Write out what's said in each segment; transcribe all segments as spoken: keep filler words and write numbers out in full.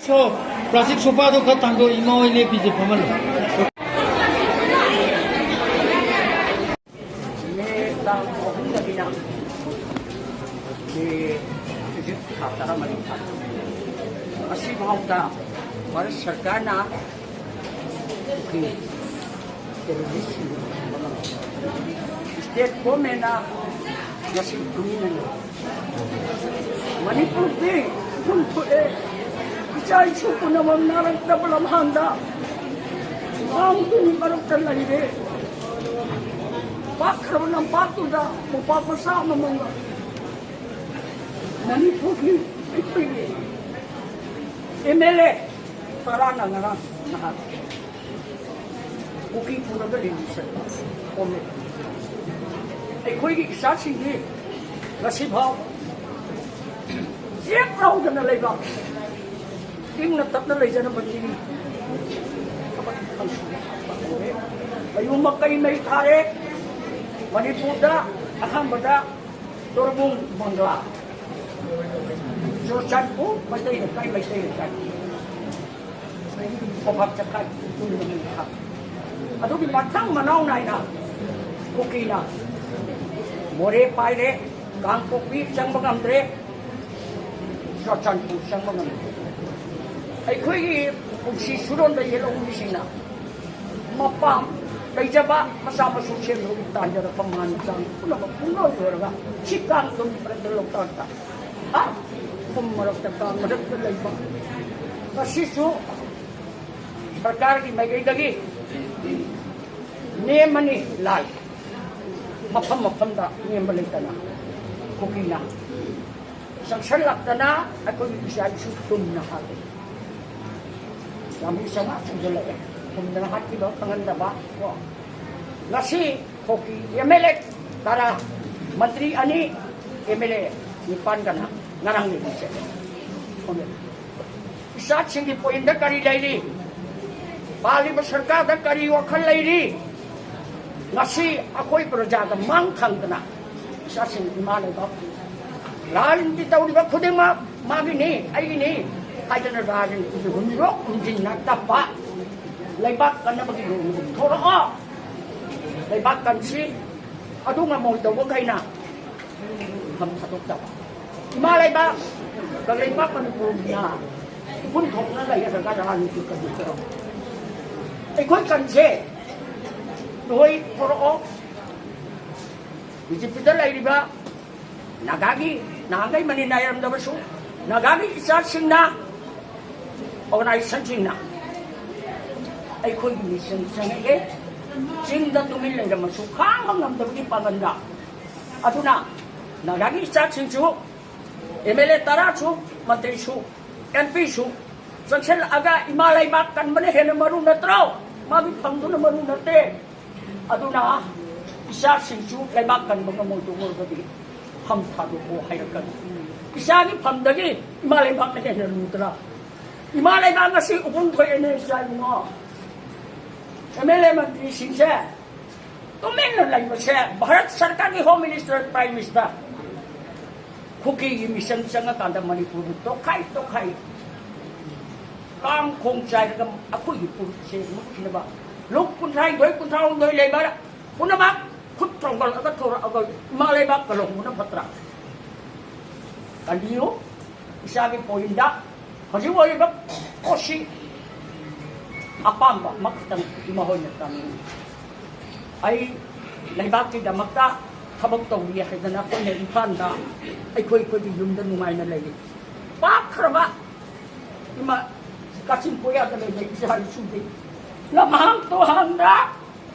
ꯁꯣ, plastic ꯁꯣꯐꯥꯗꯣ ꯈꯔ ꯊꯥꯡꯗꯣꯛ, ꯏꯃꯥ ꯍꯣꯏ ꯂꯦꯞꯄꯤꯁꯦ ꯐꯝꯍꯜꯂꯣ꯫ ꯃꯦ ꯇꯥꯡ ꯑꯍꯨꯝꯗꯒꯤꯅ ꯃꯦ ꯍꯧꯖꯤꯛ ꯊꯥ ꯇꯔꯥꯃꯔꯤ ꯐꯥꯔꯦ꯫ ꯑꯁꯤꯐꯥꯎꯗ ꯚꯥꯔꯠ ꯁꯔꯀꯥꯔꯅ ꯑꯩꯈꯣꯏ ꯇꯦꯔꯣꯔꯤꯁꯁꯤꯡꯕꯨ ꯊꯤꯡꯕ ꯉꯝꯗꯦ꯫ ꯁ꯭ꯇꯦꯠ ꯒꯣꯔꯃꯦꯟꯅ ꯉꯁꯤ ꯇꯨꯃꯤꯟꯅ ꯂꯩ꯫ ꯃꯅꯤꯄꯨꯔꯗꯤ ꯏꯊꯨꯝ ꯊꯣꯛꯑꯦ꯫ ꯏꯆꯥ ꯏꯁꯨ ꯄꯨꯝꯅꯃꯛ ꯅꯥꯔꯛꯇꯕ ꯂꯝꯍꯥꯡꯗ ꯂꯥꯡꯗꯨꯒꯤ ꯃꯔꯛꯇ ꯂꯩꯔꯦ꯫ ꯄꯥꯛꯈ꯭ꯔꯕ ꯂꯝꯄꯥꯛꯇꯨꯗ ꯃꯣꯝꯄꯥꯛ ꯃꯆꯥ ꯑꯃꯃꯝꯒ ꯃꯅꯤꯄꯨꯔꯒꯤ ꯑꯩꯈꯣꯏꯒꯤ ꯑꯦꯝ ꯑꯦꯜ ꯑꯦ ꯇꯔꯥꯅ ꯉꯔꯥꯡ ꯅꯍꯥꯟ ꯀꯨꯀꯤ ꯄꯨꯔꯒ ꯔꯦꯂꯤ ꯆꯠꯄ ꯀꯣꯝꯃꯦ꯫ ꯑꯩꯈꯣꯏꯒꯤ ꯏꯆꯥꯁꯤꯡꯗꯤ ꯉꯁꯤꯐꯥꯎ ꯆꯦꯞ ꯂꯥꯎꯗꯅ ꯂꯩꯕ, ꯏꯪꯅ ꯇꯞꯅ ꯂꯩꯖꯅꯕꯒꯤ ꯊꯕꯛ ꯏꯪꯈꯥꯡ ꯁꯨꯕ ꯇꯧꯔꯦ꯫ ꯃꯌꯨꯝ ꯃꯀꯩ ꯃꯩ ꯊꯥꯔꯦ꯫ ꯃꯅꯤꯄꯨꯔꯗ ꯑꯍꯥꯟꯕꯗ ꯇꯣꯔꯕꯨꯡ ꯃꯪꯒꯂꯥ, ꯆꯨꯔꯆꯥꯟꯄꯨꯔ ꯃꯩꯇꯩ ꯂꯩꯀꯥꯏ, ꯃꯩꯇꯩ ꯂꯩꯀꯥꯏ, ꯈꯣꯡꯕꯥꯛ ꯆꯠꯈꯥꯏ, ꯄꯨꯟꯕ ꯃꯩ ꯊꯥ꯫ ꯑꯗꯨꯒꯤ ꯃꯊꯪ ꯃꯅꯥꯎ ꯅꯥꯏꯅ ꯀꯨꯀꯤꯅ ꯃꯣꯔꯦ ꯄꯥꯏꯔꯦ, ꯀꯥꯡꯄꯣꯛꯄꯤ ꯆꯪꯕ ꯉꯝꯗ꯭ꯔꯦ, ꯆꯨꯔꯆꯥꯟꯄꯨꯔ ꯆꯪꯕ ꯉꯝꯗ꯭ꯔꯦ꯫ ꯑꯩꯈꯣꯏꯒꯤ ꯄꯨꯟꯁꯤ ꯁꯨꯔꯣꯟꯗ ꯌꯦꯜꯍꯧꯃꯤꯁꯤꯡꯅ ꯃꯄꯥꯝ ꯂꯩꯖꯕ ꯃꯆꯥ ꯃꯁꯨ ꯁꯦꯝꯅꯕ ꯇꯥꯟꯖꯔꯛꯄ ꯃꯥꯟ ꯃꯆꯥ ꯄꯨꯝꯅꯃꯛ ꯄꯨꯡꯂꯣꯏ ꯂꯣꯏꯔꯒ ꯁꯤ ꯀꯥꯡ ꯑꯗꯨꯝ ꯄ꯭ꯔꯖꯥ ꯂꯣꯛꯇꯥꯛꯇ ꯑꯥ ꯈꯨꯝ ꯃꯔꯛꯇ, ꯀꯥꯡ ꯃꯔꯛꯇ ꯂꯩꯕ꯫ ꯃꯁꯤꯁꯨ ꯁꯔꯀꯥꯔꯒꯤ ꯃꯥꯏꯀꯩꯗꯒꯤ ꯅꯦꯝꯃꯅꯤ ꯂꯥꯏ꯫ ꯃꯐꯝ ꯃꯐꯝꯗ ꯅꯦꯝꯕ ꯂꯩꯇꯅ ꯀꯨꯀꯤꯅ ꯆꯪꯁꯜꯂꯛꯇꯅ ꯑꯩꯈꯣꯏꯒꯤ ꯏꯆꯥ ꯏꯁꯨ ꯇꯨꯝꯅ ꯍꯥꯠꯂꯦ꯫ ꯂꯥꯟꯃꯤ ꯆꯥꯝꯃꯉꯥ ꯆꯪꯁꯤꯜꯂꯛꯑꯦ꯫ ꯇꯨꯝꯗꯅ ꯍꯥꯠꯈꯤꯕ ꯈꯪꯍꯟꯗꯕ ꯀꯣ꯫ ꯉꯁꯤ ꯀꯨꯀꯤ ꯑꯦꯝ ꯑꯦꯜ ꯑꯦ ꯇꯔꯥ, ꯃꯟꯇ꯭ꯔꯤ ꯑꯅꯤ, ꯑꯦꯝ ꯑꯦꯜ ꯑꯦ ꯅꯤꯄꯥꯟꯒꯅ ꯉꯔꯥꯡ ꯂꯩꯔꯤ ꯆꯠꯂꯦ꯫ ꯏꯆꯥꯁꯤꯡꯒꯤ ꯄꯣꯏꯟꯗ ꯀꯔꯤ ꯂꯩꯔꯤ? ꯄꯥꯜꯂꯤꯕ ꯁꯔꯀꯥꯔꯗ ꯀꯔꯤ ꯋꯥꯈꯜ ꯂꯩꯔꯤ? ꯉꯁꯤ ꯑꯩꯈꯣꯏ ꯄ꯭ꯔꯖꯥꯗ ꯃꯥꯡ ꯊꯪꯗꯅ ꯏꯆꯥꯁꯤꯡ ꯏꯃꯥ ꯂꯩꯕꯥꯛ ꯔꯥꯖꯅꯤꯇꯤ ꯇꯧꯔꯤꯕ ꯈꯨꯗꯤꯡꯃꯛ ꯃꯥꯒꯤꯅꯤ, ꯑꯩꯒꯤꯅꯤ ꯍꯥꯏꯗꯅ ꯔꯥꯖꯅꯤꯇꯤꯒꯤ ꯍꯨꯝꯗ꯭ꯔꯣꯛ ꯍꯨꯝꯖꯤꯟꯅ ꯇꯞꯄ ꯂꯩꯕꯥꯛ ꯀꯟꯅꯕꯒꯤ ꯂꯣꯟ ꯊꯣꯔꯛꯑꯣ꯫ ꯂꯩꯕꯥꯛ ꯀꯟꯁꯤ꯫ ꯑꯗꯨ ꯉꯝꯃꯣꯏꯗꯧꯕꯈꯩꯅ ꯐꯝ ꯊꯥꯗꯣꯛꯇꯕ꯫ ꯏꯃꯥ ꯂꯩꯕꯥꯛ, ꯀꯪꯂꯩꯄꯥꯛ ꯃꯅꯤꯄꯨꯔꯅ ꯏꯄꯨꯟ ꯊꯣꯛꯅ ꯂꯩꯔꯒ ꯔꯥꯖꯅꯤꯇꯤ ꯀꯔꯤ ꯇꯧꯔꯝꯃꯤ? ꯑꯩꯈꯣꯏ ꯀꯟꯁꯦ ꯅꯣꯏ ꯊꯣꯔꯛꯑꯣ꯫ ꯕꯤ ꯖꯦ ꯄꯤꯗ ꯂꯩꯔꯤꯕ ꯅꯥꯒꯥꯒꯤ, ꯅꯍꯥꯟꯈꯩ ꯃꯅꯤ ꯅꯥꯏꯔꯝꯗꯕꯁꯨ, ꯅꯥꯒꯥꯒꯤ ꯏꯆꯥꯁꯤꯡꯅ, ꯑꯣꯔꯒꯅꯥꯏꯖꯦꯁꯟꯁꯤꯡꯅ ꯑꯩꯈꯣꯏꯒꯤ ꯃꯤꯁꯟ ꯆꯪꯉꯛꯑꯦ꯫ ꯆꯤꯡꯗ ꯇꯨꯃꯤꯟ ꯂꯩꯔꯝꯃꯁꯨ ꯈꯥꯡꯕ ꯉꯝꯗꯕꯒꯤ ꯄꯥꯡꯒꯜꯗ꯫ ꯑꯗꯨꯅ ꯅꯥꯒꯥꯒꯤ ꯏꯆꯥꯁꯤꯡꯁꯨ, ꯑꯦꯝ ꯑꯦꯜ ꯑꯦ ꯇꯔꯥꯁꯨ, ꯃꯟꯇ꯭ꯔꯤꯁꯨ, ꯑꯦꯝ ꯄꯤꯁꯨ ꯆꯪꯁꯤꯜꯂꯛꯑꯒ ꯏꯃꯥ ꯂꯩꯕꯥꯛ ꯀꯟꯕꯅ ꯍꯦꯟꯅ ꯃꯔꯨ ꯅꯠꯇ꯭ꯔꯣ? ꯃꯥꯒꯤ ꯐꯝꯗꯨꯅ ꯃꯔꯨ ꯅꯠꯇꯦ꯫ ꯑꯗꯨꯅ ꯏꯆꯥꯁꯤꯡꯁꯨ ꯂꯩꯕꯥꯛ ꯀꯟꯕ ꯉꯝꯃꯣꯏꯗꯧ ꯑꯣꯏꯔꯒꯗꯤ ꯐꯝ ꯊꯥꯗꯣꯛꯑꯣ ꯍꯥꯏꯔꯛꯀꯅꯤ꯫ ꯏꯆꯥꯒꯤ ꯐꯝꯗꯒꯤ ꯏꯃꯥ ꯂꯩꯕꯥꯛꯅ ꯍꯦꯟꯅ ꯂꯨꯗ꯭ꯔꯥ? ꯏꯃꯥ ꯂꯩꯕꯥꯛ ꯉꯁꯤ ꯎꯐꯨꯟ ꯊꯣꯛꯑꯦꯅꯦ ꯏꯆꯥ ꯏꯕꯨꯡꯉꯣ꯫ ꯑꯦꯝ ꯑꯦꯜ ꯑꯦ ꯃꯟꯇ꯭ꯔꯤꯁꯤꯡꯁꯦ ꯇꯨꯃꯤꯟꯅ ꯂꯩꯕꯁꯦ, ꯚꯥꯔꯠ ꯁꯔꯀꯥꯔꯒꯤ ꯍꯣꯝ ꯃꯤꯅꯤꯁꯇꯔ, ꯄ꯭ꯔꯥꯏꯝ ꯃꯤꯅꯤꯁꯇꯔ ꯀꯨꯀꯤꯒꯤ ꯃꯤꯁꯟ ꯆꯪꯉꯀꯥꯟꯗ ꯃꯅꯤꯄꯨꯔꯕꯨ ꯇꯣꯈꯥꯏ ꯇꯣꯈꯥꯏ ꯀꯥꯡ ꯈꯣꯡ ꯆꯥꯏꯔꯒ ꯑꯩꯈꯣꯏꯒꯤ ꯐꯨꯔꯨꯞꯁꯦ ꯃꯨꯠꯈꯤꯅꯕ ꯂꯨꯞ ꯀꯨꯟꯊ꯭ꯔꯥꯅꯤꯊꯣꯏ, ꯀꯨꯟꯊ꯭ꯔꯥꯍꯨꯝꯗꯣꯏ ꯂꯩꯕ ꯄꯨꯝꯅꯃꯛ ꯈꯨꯠ ꯊꯣꯡꯒꯠꯂꯒ ꯊꯣꯔꯛꯑꯒ ꯏꯃꯥ ꯂꯩꯕꯥꯛ ꯀꯜꯍꯧꯕꯅ ꯐꯠꯇ꯭ꯔꯥ? ꯀꯟꯕꯤꯌꯨ꯫ ꯏꯆꯥꯒꯤ ꯄꯣꯌꯤꯡꯗ ꯍꯧꯖꯤꯛ ꯑꯣꯏꯔꯤꯕ ꯄꯣꯠꯁꯤ ꯑꯄꯥꯝꯕ ꯑꯃꯈꯛꯇꯪ ꯏꯃꯥ ꯍꯣꯏꯅ ꯇꯥꯅꯤꯡꯏ꯫ ꯑꯩ ꯂꯩꯕꯥꯛꯀꯤꯗꯃꯛꯇ ꯊꯕꯛ ꯇꯧꯔꯤ ꯍꯥꯏꯗꯅ ꯑꯩꯈꯣꯏꯅ ꯏꯝꯐꯥꯜꯗ ꯑꯩꯈꯣꯏ ꯑꯩꯈꯣꯏꯒꯤ ꯌꯨꯝꯗ ꯅꯨꯡꯉꯥꯏꯅ ꯂꯩꯔꯤ꯫ ꯄꯥꯛꯈ꯭ꯔꯕ ꯏꯃꯥ ꯀꯥꯆꯤꯟ ꯀꯣꯌꯥꯗ ꯂꯩꯕ ꯏꯆꯥ ꯏꯁꯨꯗꯤ ꯂꯝꯍꯥꯡ ꯇꯨꯍꯥꯡꯗ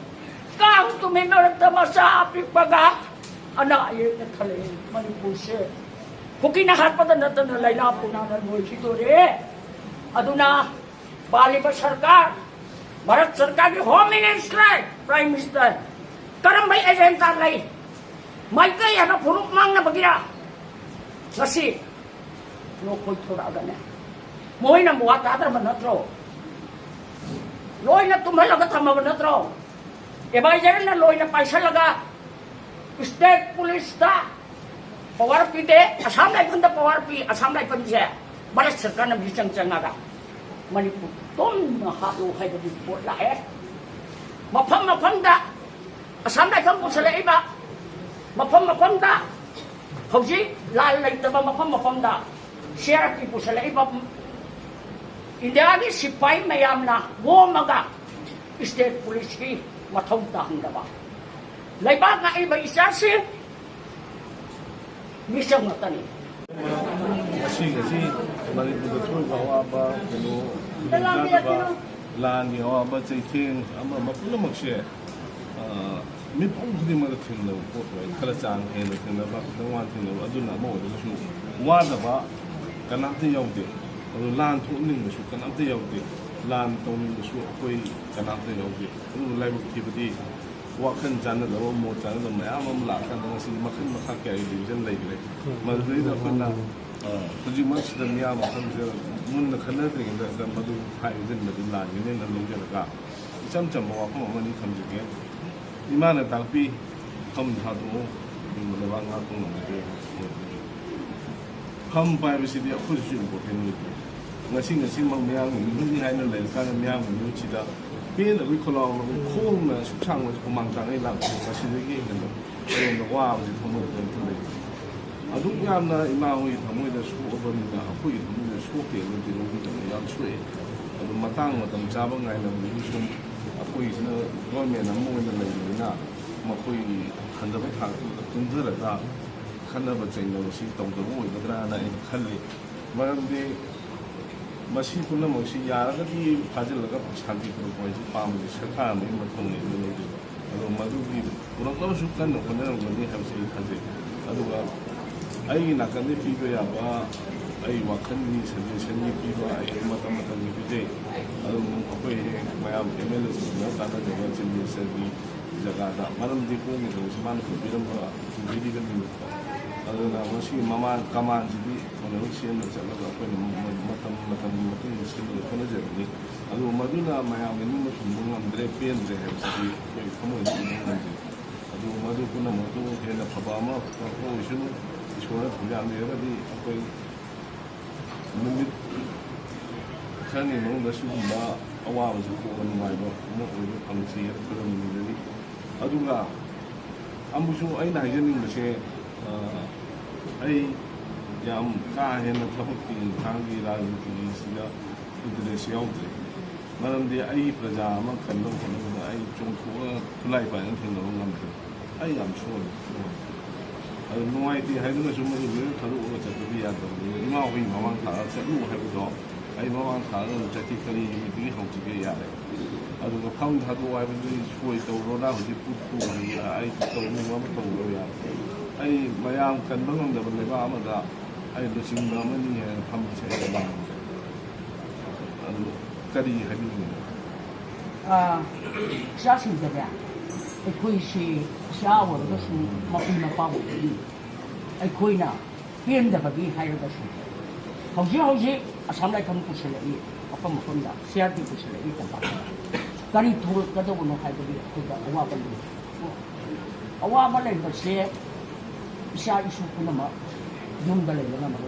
ꯀꯥꯡ ꯇꯨꯃꯤ ꯃꯔꯛꯇ ꯃꯆꯥ ꯑꯄꯤꯛꯄꯒ ꯑꯅꯥ ꯑꯌꯦꯛꯅ ꯊꯜꯂꯛꯑꯦ꯫ ꯃꯅꯤꯄꯨꯔꯁꯦ ꯀꯨꯀꯤꯅ ꯍꯥꯠꯄꯗ ꯅꯠꯇꯅ ꯂꯥꯏꯅꯥ ꯄꯨꯅꯥꯅ ꯂꯣꯏꯈꯤꯗꯣꯔꯦ꯫ ꯑꯗꯨꯅ ꯄꯥꯜꯂꯤꯕ ꯁꯔꯀꯥꯔ, ꯚꯥꯔꯠ ꯁꯔꯀꯥꯔꯒꯤ ꯍꯣꯝ ꯃꯤꯅꯤꯁꯇꯔ, ꯄ꯭ꯔꯥꯏꯝ ꯃꯤꯅꯤꯁꯇꯔ, ꯀꯔꯝꯕ ꯑꯦꯖꯦꯟꯗꯥ ꯂꯩ? ꯃꯩꯇꯩ ꯍꯥꯏꯕ ꯐꯨꯔꯨꯞ ꯃꯥꯡꯅꯕꯒꯤꯔ? ꯉꯁꯤ ꯂꯣꯛ ꯈꯣꯏ ꯊꯣꯔꯛꯑꯒꯅꯦ, ꯃꯣꯏꯅ ꯋꯥ ꯇꯥꯗ꯭ꯔꯕ ꯅꯠꯇ꯭ꯔꯣ? ꯂꯣꯏꯅ ꯇꯨꯝꯍꯜꯂꯒ ꯊꯝꯃꯕ ꯅꯠꯇ꯭ꯔꯣ? ꯑꯦꯗꯚꯥꯏꯖꯔꯅ ꯂꯣꯏꯅ ꯄꯥꯏꯁꯜꯂꯒ ꯁ꯭ꯇꯦꯠ ꯄꯨꯂꯤꯁꯇ ꯄꯋꯥꯔ ꯄꯤꯗꯦ꯫ ꯑꯁꯥꯝ ꯔꯥꯏꯐꯜꯗ ꯄꯋꯥꯔ ꯄꯤ꯫ ꯑꯁꯥꯝ ꯔꯥꯏꯐꯜꯁꯦ ꯚꯥꯔꯠ ꯁꯔꯀꯥꯔꯅ ꯃꯤꯆꯪ ꯆꯪꯉꯒ ꯃꯅꯤꯄꯨꯔ ꯄꯨꯝꯅ ꯍꯥꯠꯂꯨ ꯍꯥꯏꯕꯒꯤ ꯄꯣꯠ ꯂꯥꯛꯑꯦ꯫ ꯃꯐꯝ ꯃꯐꯝꯗ ꯑꯁꯥꯝ ꯔꯥꯏꯐꯜ ꯄꯨꯁꯜꯂꯛꯏꯕ, ꯃꯐꯝ ꯃꯐꯝꯗ ꯍꯧꯖꯤꯛ ꯂꯥꯟ ꯂꯩꯇꯕ ꯃꯐꯝ ꯃꯐꯝꯗ ꯁꯤ ꯑꯥꯔ ꯄꯤ ꯄꯨꯁꯜꯂꯛꯏꯕ ꯏꯟꯗꯤꯌꯥꯒꯤ ꯁꯤꯐꯥꯏ ꯃꯌꯥꯝꯅ ꯌꯣꯝꯃꯒ ꯁ꯭ꯇꯦꯠ ꯄꯨꯂꯤꯁꯀꯤ ꯃꯊꯧ ꯇꯥꯍꯟꯗꯕ꯫ ꯂꯩꯕꯥꯛ ꯉꯥꯛꯏꯕ ꯏꯆꯥꯁꯤꯡ ꯃꯤꯆꯝ ꯉꯥꯛꯇꯅꯤ꯫ ꯉꯁꯤ ꯉꯁꯤ ꯃꯅꯤꯄꯨꯔꯗ ꯊꯣꯛꯏꯕ ꯑꯋꯥꯕ ꯀꯩꯅꯣ ꯈꯨꯗꯣꯡꯆꯥꯗꯕ, ꯂꯥꯟꯒꯤ ꯑꯋꯥꯕ ꯆꯩꯊꯦꯡ ꯑꯃ ꯑꯃ ꯄꯨꯝꯅꯃꯛꯁꯦ, ꯑ, ꯃꯤꯄꯨꯝ ꯈꯨꯗꯤꯡꯃꯛꯇ ꯊꯦꯡꯅꯕ ꯄꯣꯠ ꯑꯣꯏ꯫ ꯈꯔ ꯆꯥꯡ ꯍꯦꯟꯅ ꯊꯦꯡꯅꯕ, ꯈꯤꯇꯪ ꯋꯥꯅ ꯊꯦꯡꯅꯕ, ꯑꯗꯨꯅ ꯑꯃ ꯑꯣꯏꯔꯒꯁꯨ ꯋꯥꯗꯕ ꯀꯅꯥꯝꯇ ꯌꯥꯎꯗꯦ꯫ ꯑꯗꯨ ꯂꯥꯟ ꯊꯣꯛꯍꯟꯅꯤꯡꯕꯁꯨ ꯀꯅꯥꯝꯇ ꯌꯥꯎꯗꯦ꯫ ꯂꯥꯟ ꯇꯧꯅꯤꯡꯕꯁꯨ ꯑꯩꯈꯣꯏ ꯀꯅꯥꯝꯇ ꯌꯥꯎꯗꯦ꯫ ꯑꯗꯨꯕꯨ ꯂꯥꯏꯕꯛ ꯊꯤꯕꯗꯤ ꯋꯥꯈꯜ ꯆꯥꯟꯅꯗꯕ, ꯃꯣꯠ ꯆꯥꯟꯅꯗꯕ ꯃꯌꯥꯝ ꯑꯃ ꯂꯥꯛꯑꯀꯥꯟꯗ ꯉꯁꯤ ꯃꯈꯜ ꯃꯈꯥ ꯀꯌꯥꯒꯤ ꯗꯤꯚꯤꯖꯟ ꯂꯩꯈ꯭ꯔꯦ꯫ ꯃꯗꯨꯗꯩꯗ ꯑꯩꯈꯣꯏꯅ, ꯑ, ꯍꯧꯖꯤꯛꯃꯛꯁꯤꯗ ꯃꯤꯌꯥꯝ ꯃꯐꯝꯁꯤꯗ ꯃꯨꯟꯅ ꯈꯟꯅꯗ꯭ꯔꯤꯉꯩꯗ ꯃꯗꯨ ꯍꯥꯏꯖꯤꯟꯕꯗꯤ ꯂꯥꯟꯒꯅꯦꯅ ꯂꯧꯖꯔꯒ, ꯏꯆꯝ ꯆꯝꯕ ꯋꯥꯐꯝ ꯑꯃꯅꯤ ꯊꯝꯖꯒꯦ꯫ ꯏꯃꯥꯅ ꯇꯥꯛꯄꯤ, "ꯐꯝ ꯊꯥꯗꯣꯛꯑꯣ, ꯑꯗꯨꯒ ꯂꯩꯕꯥꯛ ꯉꯥꯛꯄ ꯉꯝꯒꯗ꯭ꯔꯦ?" ꯐꯝ ꯄꯥꯏꯕꯁꯤꯗꯤ ꯑꯩꯈꯣꯏꯗꯁꯨ ꯏꯝꯄꯣꯔꯇꯦꯟ ꯑꯣꯏꯗꯦ꯫ ꯉꯁꯤ ꯉꯁꯤꯃꯛ ꯃꯤꯌꯥꯝꯒꯤ ꯃꯤꯍꯨꯠꯅꯤ ꯍꯥꯏꯅ ꯂꯩꯔꯀꯥꯟꯗ ꯃꯤꯌꯥꯝꯒꯤ ꯃꯤꯍꯨꯠꯁꯤꯗ ꯄꯦꯟꯗꯕꯒꯤ ꯈꯣꯜꯂꯥꯎꯅꯕ ꯈꯣꯡꯅ ꯑꯁꯨꯛ ꯁꯥꯡꯕ ꯍꯨꯃꯥꯡ ꯇꯥꯡꯉꯩ ꯂꯥꯛꯄꯁꯦ ꯃꯁꯤꯗꯒꯤ ꯍꯦꯟꯅ ꯑꯩꯉꯣꯟꯗ ꯋꯥꯕꯁꯤ ꯊꯃꯣꯏꯗ ꯀꯔꯤꯝꯇ ꯂꯩꯇꯦ꯫ ꯑꯗꯨꯛ ꯌꯥꯝꯅ ꯏꯃꯥ ꯍꯣꯏꯒꯤ ꯊꯃꯣꯏꯗ ꯁꯣꯛꯑꯕꯅꯤꯅ ꯑꯩꯈꯣꯏꯒꯤ ꯊꯃꯣꯏꯗ ꯁꯣꯛꯇꯦ ꯍꯥꯏꯕꯗꯤ ꯂꯧꯕꯤꯗꯕ ꯌꯥꯝ ꯁꯣꯛꯑꯦ꯫ ꯑꯗꯨ ꯃꯇꯥꯡ ꯃꯇꯝ ꯆꯥꯕ ꯉꯥꯏꯅꯕꯗꯒꯤ ꯁꯨꯝ ꯑꯩꯈꯣꯏꯁꯤꯅ ꯒꯣꯔꯃꯦꯟ ꯑꯃ ꯑꯣꯏꯅ ꯂꯩꯕꯅꯤꯅ ꯃꯈꯣꯏꯒꯤ ꯍꯟꯊꯕ ꯊꯥꯛꯇꯨꯗ ꯀꯨꯝꯊꯔꯒ ꯈꯟꯅꯕ ꯆꯩꯅꯕꯁꯤ ꯇꯧꯗꯕ ꯑꯣꯏꯒꯗ꯭ꯔꯥꯅ ꯑꯩꯅ ꯈꯜꯂꯤ꯫ ꯃꯔꯝꯗꯤ ꯃꯁꯤ ꯄꯨꯝꯅꯃꯛꯁꯤ ꯌꯥꯔꯒꯗꯤ ꯐꯥꯖꯤꯜꯂꯒ ꯁꯥꯟꯇꯤ ꯄꯨꯔꯛꯄ ꯍꯥꯏꯁꯤ ꯄꯥꯝꯕꯗꯤ ꯁꯔꯀꯥꯔ ꯑꯃꯒꯤ ꯃꯊꯧꯅꯤ ꯑꯗꯨ ꯂꯧꯗꯦꯕ꯫ ꯑꯗꯣ ꯃꯗꯨꯒꯤ ꯄꯨꯔꯛꯅꯕꯁꯨ ꯀꯟꯅ ꯍꯣꯠꯅꯔꯝꯒꯅꯤ ꯍꯥꯏꯕꯁꯤ ꯑꯩ ꯊꯥꯖꯩ꯫ ꯑꯗꯨꯒ ꯑꯩꯒꯤ ꯅꯥꯀꯟꯗꯒꯤ ꯄꯤꯕ ꯌꯥꯕ ꯑꯩ ꯋꯥꯈꯜꯒꯤ ꯁꯖꯦꯁꯟꯒꯤ ꯄꯤꯕ ꯑꯩ ꯃꯇꯝ ꯃꯇꯝꯒꯤ ꯄꯤꯖꯩ꯫ ꯑꯗꯨꯝ ꯑꯩꯈꯣꯏ ꯍꯦꯛ ꯃꯌꯥꯝ ꯑꯦꯝ ꯑꯦꯜ ꯑꯦꯁꯤꯡꯅ ꯇꯥꯟꯅꯖꯕ ꯆꯤꯐ ꯃꯤꯅꯤꯁꯇꯔꯒꯤ ꯖꯒꯥꯗ, ꯃꯔꯝꯗꯤ ꯀꯣꯝꯒꯤ ꯊꯕꯛꯁꯤ ꯃꯥꯅ ꯄꯨꯕꯤꯔꯝꯕ, ꯄꯨꯕꯤꯔꯤꯕꯅꯤꯅ꯫ ꯑꯗꯨꯅ ꯃꯁꯤꯒꯤ ꯃꯃꯥꯡ ꯀꯃꯥꯟꯁꯤꯗꯤ ꯍꯣꯠꯅꯕ ꯆꯦꯟꯕ ꯆꯠꯂꯒ ꯑꯩꯈꯣꯏꯅ ꯃ-, ꯃ-, ꯃꯇꯝ, ꯃꯇꯝꯒꯤ ꯃꯇꯨꯡ ꯏꯟꯅ ꯁꯤꯟꯅꯕ ꯍꯣꯠꯅꯖꯕꯅꯤ꯫ ꯑꯗꯨꯕꯨ ꯃꯗꯨꯅ ꯃꯌꯥꯝꯒꯤ ꯅꯤꯡꯕ ꯊꯨꯡꯕ ꯉꯝꯗ꯭ꯔꯦ, ꯄꯦꯟꯗ꯭ꯔꯦ ꯍꯥꯏꯕꯁꯤꯗꯤ ꯑꯩꯈꯣꯏ ꯊꯃꯣꯏꯗ ꯎꯕ ꯉꯝꯖꯩ꯫ ꯑꯗꯨ ꯃꯗꯨ ꯄꯨꯝꯅꯃꯛꯇꯨ ꯍꯦꯟꯅ ꯐꯕ ꯑꯃ ꯄꯨꯔꯛꯄ ꯑꯣꯏꯁꯅꯨ꯫ ꯏꯁꯣꯔꯅ ꯊꯧꯖꯥꯟꯕꯤꯔꯒꯗꯤ ꯑꯩꯈꯣꯏ ꯅꯨꯃꯤꯠ ꯈꯔꯅꯤ ꯃꯅꯨꯡꯗ ꯁꯤꯒꯨꯝꯕ ꯑꯋꯥꯕꯁꯨ ꯀꯣꯛꯑꯒ ꯅꯨꯡꯉꯥꯏꯕ ꯑꯃ ꯑꯣꯏꯕ ꯐꯪꯁꯤ ꯍꯥꯏꯅ ꯈꯨꯔꯨꯝꯖꯔꯤ꯫ ꯑꯗꯨꯒ ꯑꯃꯨꯛꯁꯨ ꯑꯩꯅ ꯍꯥꯏꯖꯅꯤꯡꯕꯁꯦ, ꯑ, ꯑꯩ ꯌꯥꯝ ꯀꯥ ꯍꯦꯟꯅ ꯊꯕꯛꯀꯤ ꯏꯪꯈꯥꯡꯒꯤ ꯔꯥꯖꯅꯤꯇꯤꯒꯤꯁꯤꯗ ꯏꯟꯇꯔꯦꯁ ꯌꯥꯎꯗ꯭ꯔꯦ꯫ ꯃꯔꯝꯗꯤ ꯑꯩ ꯄ꯭ꯔꯖꯥ ꯑꯃ ꯀꯟꯅꯕ ꯍꯣꯠꯅꯕꯗ ꯑꯩ ꯆꯣꯡꯊꯣꯛꯑꯒ ꯈꯨꯠꯂꯥꯏ ꯄꯥꯏꯅ ꯊꯦꯡꯅꯕ ꯉꯝꯗ꯭ꯔꯦ꯫ ꯑꯩ ꯌꯥꯝ ꯁꯣꯜꯂꯤ꯫ ꯑꯗꯨ ꯅꯨꯡꯉꯥꯏꯇꯦ ꯍꯥꯏꯗꯨꯅꯁꯨ ꯃꯗꯨ ꯂꯣꯏꯅ ꯊꯥꯗꯣꯛꯑꯒ ꯆꯠꯄꯗꯤ ꯌꯥꯗꯕꯅꯤ꯫ ꯏꯃꯥ ꯍꯣꯏ ꯃꯃꯥꯡ ꯊꯥꯔꯒ ꯆꯠꯂꯨ ꯍꯥꯏꯕꯗꯣ ꯑꯩ ꯃꯃꯥꯡ ꯊꯥꯔꯒ ꯑꯗꯨꯝ ꯆꯠꯈꯤ꯫ ꯀꯔꯤ ꯅꯨꯃꯤꯠꯇꯒꯤ ꯍꯧꯁꯤꯒꯦ? ꯌꯥꯔꯦ꯫ ꯑꯗꯨꯒ ꯐꯝ ꯊꯥꯗꯣꯛꯑꯣ ꯍꯥꯏꯕꯗꯨꯗꯤ ꯁꯣꯏ ꯇꯧꯔꯣꯅ ꯍꯧꯖꯤꯛ ꯄꯨ-, ꯄꯨꯈ꯭ꯔꯤ꯫ ꯑꯩ ꯇꯧꯅꯤꯡꯕ ꯑꯃ ꯇꯧꯔꯣ ꯌꯥꯔꯦ꯫ ꯑꯩ ꯃꯌꯥꯝ ꯀꯟꯕ ꯉꯝꯗꯕ ꯂꯩꯕꯥꯛ ꯑꯃꯗ ꯑꯩ ꯂꯨꯆꯤꯡꯕ ꯑꯃꯅꯤ ꯍꯥꯏꯅ ꯐꯝꯕꯁꯦ ꯑꯩ ꯄꯥꯝꯗꯦ꯫ ꯑꯗꯨ ꯀꯔꯤ ꯍꯥꯏꯅꯤꯡꯉꯤꯅꯣ? ꯑꯥ, ꯏꯆꯥꯁꯤꯡꯗꯅꯦ, ꯑꯩꯈꯣꯏꯁꯤ ꯏꯆꯥ ꯑꯣꯏꯔꯒꯁꯨ ꯃꯄꯤ ꯃꯄꯥ ꯑꯣꯏꯕꯒꯤ ꯑꯩꯈꯣꯏꯅ ꯄꯦꯟꯗꯕꯒꯤ ꯍꯥꯏꯔꯒꯁꯨ ꯍꯧꯖꯤꯛ ꯍꯧꯖꯤꯛ ꯑꯁꯥꯝ ꯔꯥꯏꯐꯜ ꯄꯨꯁꯤꯜꯂꯛꯏ, ꯃꯐꯝ ꯃꯐꯝꯗ ꯁꯤ ꯑꯥꯔ ꯄꯤ ꯄꯨꯁꯤꯜꯂꯛꯏ ꯇꯝꯄꯥꯛꯇ꯫ ꯀꯔꯤ ꯊꯣꯛꯂꯛꯀꯗꯧꯕꯅꯣ ꯍꯥꯏꯕꯒꯤ ꯑꯩꯈꯣꯏꯗ ꯑꯋꯥꯕ ꯂꯩ꯫ ꯑꯋꯥꯕ ꯂꯩꯕꯁꯦ ꯏꯆꯥ ꯏꯁꯨ ꯄꯨꯝꯅꯃꯛ ꯌꯨꯝꯗ ꯂꯩꯕ ꯉꯝꯃꯔꯣꯏ꯫